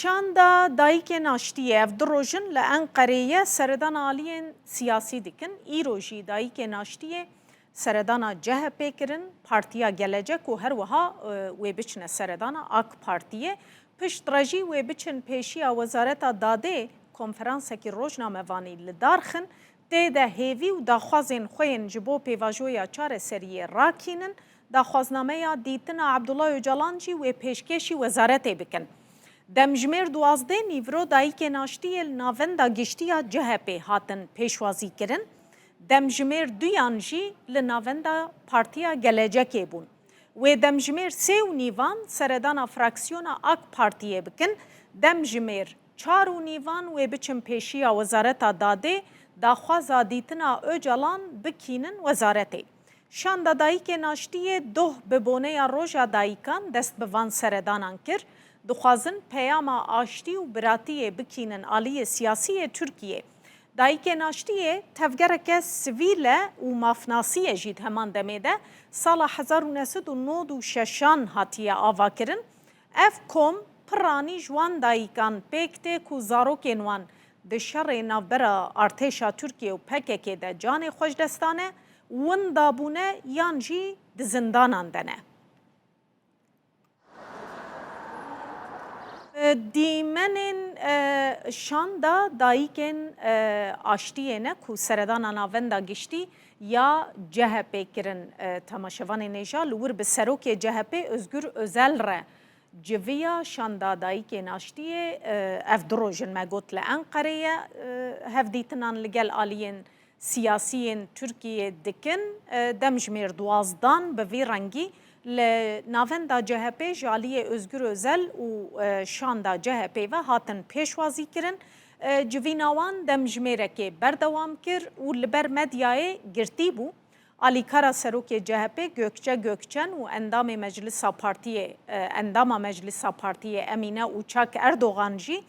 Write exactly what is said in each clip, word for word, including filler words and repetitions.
Şanda Dayikên Aştiyê ev du roj in li Enqereyê seredana aliyên siyasî dikin. Îro jî Dayikên Aştiyê seredana C H P kirin, Partiya Gelecek û her wiha, e, wê biçine seredana AK Partiyê. Piştre jî wê biçin pêşiya Wezareta Dadê, konferansekî rojnamevanî li dar xin. Tê de hêvî û daxwazên xwe yên ji bo pêvajoya çareseriyê rakînin, daxwaznameya dîtina Abdullah Ocalan jî wê pêşkêşî wezaretê bikin. Demjimêr duwazdeh nîvro Dayikên Aştiyê li Navenda Giştî ya C H P hatin pêşwazîkirin, demjimêr duyan jî li Navenda Partiya Gelecekê bûn. Wê demjimêr sê û nîvan seredana fraksiyona AK Partiyê bikin, demjimêr çar û nîvan wê biçin pêşiya Wezareta Dadê, daxwaza dîtina Ocalan bikînin wezaretê. Şanda Dayikên Aştiyê doh bi boneya Roja Dayikan dest bi van seredanan kir. Dixwazin peyama aştî û biratiyê bikînin aliyê siyasî yê Tirkiyê. Dayikên Aştiyê tevgereke sivîl e û mafnasî ye jî di heman demê de. Sala hezar û neh sed û nod û şeşan hatiye avakirin. Ev kom piranî ji wan dayikan pêk tê ku zarokên wan di şerê navbera artêşa Tirkiye û P K K de canê xwe ji dest dane, winda bûne yan jî di zindanan de ne. E, dîmenên, e, şanda dayikên, e, aştiyê ne ku seredana Navenda Giştî ya C H P kirin, e, temaşevanên hêja li wir bi serokê C H P Özgür Özel re civiya şanda dayikên aştiyê, e, ev du roj in me got li Enqereyê, e, hevdîtinan li gel aliyên siyasiyên Tirkiyê dikin. E, demjimêr duwazdan bi vî rengî li navenda C H P ji aliyê Özgür Özel û, e, şanda C H P ve hatin pêşwazî kirin. E, civîna wan demjimêrekê berdewam kir û li ber medyayê girtî bû. Alîkara serokê C H P Gökçe Gökçen û endamê Meclisa Partiyê, e, endama Meclisa Partiyê Emîne Uçak Erdogan jî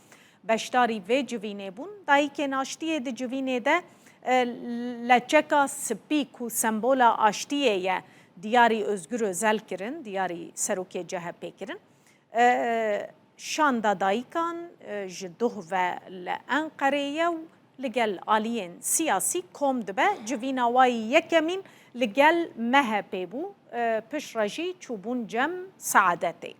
beşdarî vê civînê bûn. Dayikên Aştiyê di civînê de, e, leçeka spî ku sembola aştiyê ye, diyarî Özgür Özel kirin, diyarî serokê C H P kirin. E, şanda dayikan, e, ji duh ve li Enqereyê ye û li gel aliyên siyasî kom dibe. Civîna wayî yekemîn li gel M H P bû, e, piştre jî çûbûn cem Saadetê.